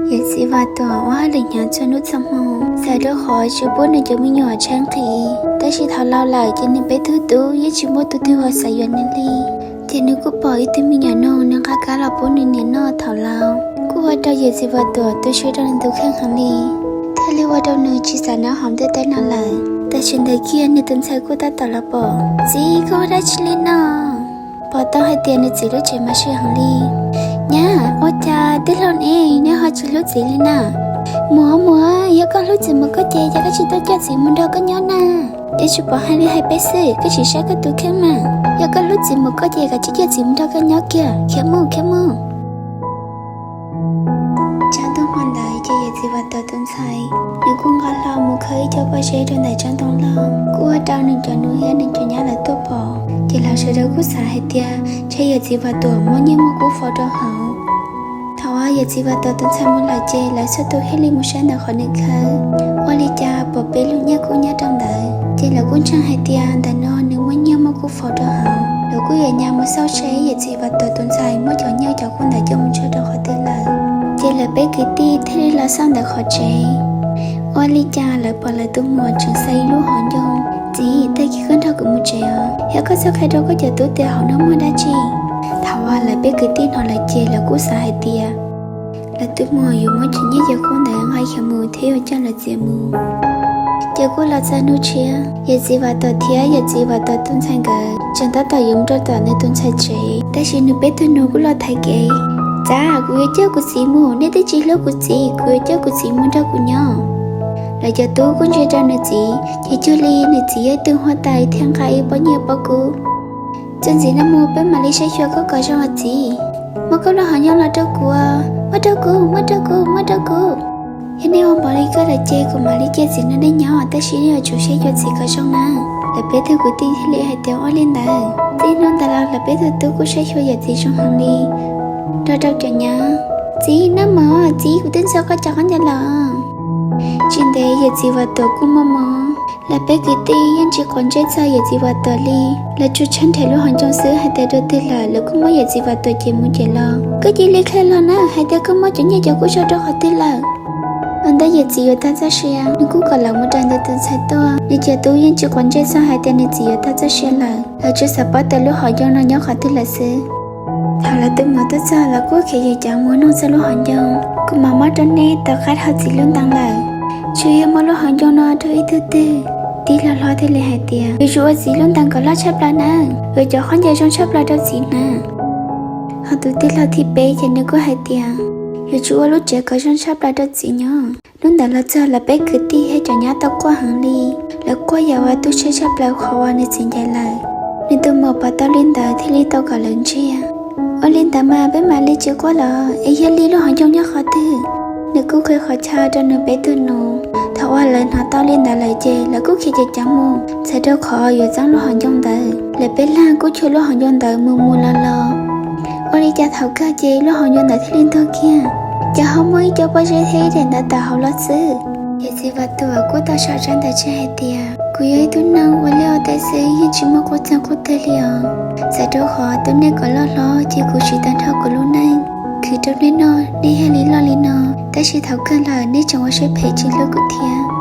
Yawm txiv Vam Tuam ua hauj lwm hnyav txhua hnub txhua hmo, txawm rau qhov tsis pub nws cov me nyuam tshaib nqhis, tab sis thaum laus lawm ces nws peb tug tub yeej tsis muaj tus twg ho xav yuav nws li. Ces nws kuj pom ib tug me nyuam noog nws nqa kab los pub nws niam noj thaum laus, kuj ua rau yawm txiv Vam Tuam tu siab rau nws tus kheej heev li, thiaj li ua rau nws tsis xav nyob hauv ntiaj teb no lawm. Tam sim ntawd kiag nws tus ntxhais kuj tab tom los pom. Txiv, koj ua dab tsi li no? Pom tau hais tias nws txiv lub tsev mas sij heev li. Nyab, ua cas tij laug ne, neb ho tsis hlub txiv li na? Muam, muam, yog koj hlub txiv mus koj ces, ces koj tsis tau coj txiv mus nrog koj nyob na. Ces tsis pom hais li hais peb xwb, koj tsis saib koj tus kheej mas. Yog koj hlub txiv mus koj ces koj tsis coj txiv mus nrog koj nyob kiag, khiav mus, khiav mus. Tsob ntoo hmo ntawd ces yawm txiv Vam Tuam tus ntxhais nws kuj nqa hlo mus khaws ib co pob zeb rau ntawm tsob ntoo loj, kuj ua rau nws cov nus thiab nws cov nyab lawv tuaj pom, ces lawv sawv daws kuj xav hais tias ntshe yawm txiv Vam Tuam muab nyiaj muab kub faus rau hauv. Thaum uas yawm txiv Vam Tuam tus ntxhais mus lawm ces lawv txhua tus thiaj li mus saib ntawm qhov nws khaws, ua li cas pom peb lub nyiaj kub nyob rau ntawd, ces lawv kuj ntseeg hais tias ntawm no nws muab nyiaj muab kub faus rau hauv. Lawv kuj yuav nyas mus xauj seb yawm txiv Vam Tuam tus ntxhais muab cov nyiaj cov kub ntawd coj mus tso rau qhov twg lawm. Ces lawv peb kwv tij thiaj li los xauj ntawm qhov tsev, ua li cas lawv pom lawv tus muam tseem xa ib lub hauv ncoo. Txiv, tag kis koj nrog kuv mus tsev os, yog koj txhob qhia rau koj cov tub tias hauv no muaj dab tsi. Thaum uas lawv peb kwv tij hnov lawm ces lawv kuj xav hais tias lawv tus muam yuav muab cov nyiaj cov kub ntawd nqa khiav mus thiab yuav coj lawv txiv mus. Ces kuj los txog hnub tshiab, yawm txiv Vam Tuam thiab yawm txiv Vam Tuam tus ntxhais nkawd tseem tab tom yuav mus rau tom nws tus ntxhais tsev, tab sis nws peb tug nus kuj los thaiv kev. Txav, kuv yuav coj kuv txiv mus, nej twb tsis hlub kuv txiv, kuv yuav coj kuv txiv mus nrog kuv nyob. Lawv cov tub kuj ntsia rau nws txiv, ces cuag li nws txiv yog ib tug huab tais thiab nqa ib pob nyiaj pob kub. Txuas ntxiv no mus peb mam li saib xyuas koj kom zoo os txiv. Muab koj lub hauv ncoo los rau kuv, muab rau kuv, muab rau kuv, muab rau kuv. Yog nej ua npaum li koj lawm ces kuv mam li cia txiv nrog nej nyob, tab sis nej yuav tsum saib xyuas txiv kom zoo na. Lawv peb tug kwv tij thiaj li hais tias ua li ntawd. Txij hnub ntawd los lawv peb tug tub kuj saib xyuas yawm txiv zoo heev li. Nrog rau cov nyab, txiv, noj mov, txiv, kuv twb ntxuag koj cov khaub ncaws los. Tsis ntev yawm txiv Vam Tuam kuj muaj mob. Lawv peb kwv tij yeej tsis quav ntsej txog yawm txiv Vam Tuam li. Lawv tsuas tshawb nrhiav lub hauv ncoo xwb, hais tias dua twg lawm lawv kuj muab yawm txiv Vam Tuam ces mus ces los. Koj cia li qhia los na, hais tias koj muab cov nyiaj cov kub tso rau qhov twg lawm. Ua ntej yawm txiv yuav tag txoj sia, nws kuj kom lawv mus raws nws tus ntxhais tuaj. Nws cov tub yeej tsis quav ntsej txog hais tias nws txiv yuav tag txoj sia lawm, lawv tsuas xav paub tias lub hauv ncoo no nyob qhov twg lawm xwb. Thaum lawv tus muam tuaj txog, lawv kuj khiav ceev ceev mus nug txog lub hauv ncoo. Kuv mam muab rau nej tau qab dhau txiv lub ntees lawm. Tsuas yog muab lub hauv ncoo no rau ib tug twg, tij laug hlob thiaj li hais tias, yuav tsum ua txiv lub ntees kom loj tshaj plaws na, yuav cov khaub ncaws zoo tshaj plaws rau txiv hnav. Ho tus tij laug thib peb ces nws kuj hais tias, yuav tsum ua lub tsev kom zoo tshaj plaws rau txiv nyob. Hnub ntawd los txog lawv peb kwv tij thiab cov nyab tau quaj heev li. Lawv quaj yam uas tu siab tshaj plaws qhov uas nws txiv ncaim lawm. Nws tus muam pom tau li ntawd thiaj li tau kom lawv ntsia. Ua li ntawd mas peb mam li tsis quaj los, es yog li lub hauv ncoo nyob qhov twg? Nws kuj qhia qhov chaw rau nws peb tug nus. Thaum uas lawv hnov tau li ntawd lawm ces lawv kuj khiav ceev ceev mus, txhawm rau qhov yuav txeeb lub hauv ncoo ntawd. Lawv peb leeg kuj cuag lub hauv ncoo ntawd mus mus los los. Ua li cas thaum kawg ces lub hauv ncoo ntawd thiaj li ntuag kiag, ces ho muaj ib co pob zeb thiab ib daim ntawv tawm hauv los xwb. Yawm txiv Vam Tuam kuj tau sau tsab ntawv tseg hais tias, kuv yog ib tug neeg ua liaj ua teb xwb, yeej tsis muaj qub txeeg qub twg li os. Txawm rau qhov tus nej kom loj hlob ces kuv tsis tau nrog kuv lub neej khwv rau nej noj, nej thiaj li loj li no. Tab sis thaum kawg lawm nej tseem ua siab phem tsis hlub kuv thiab.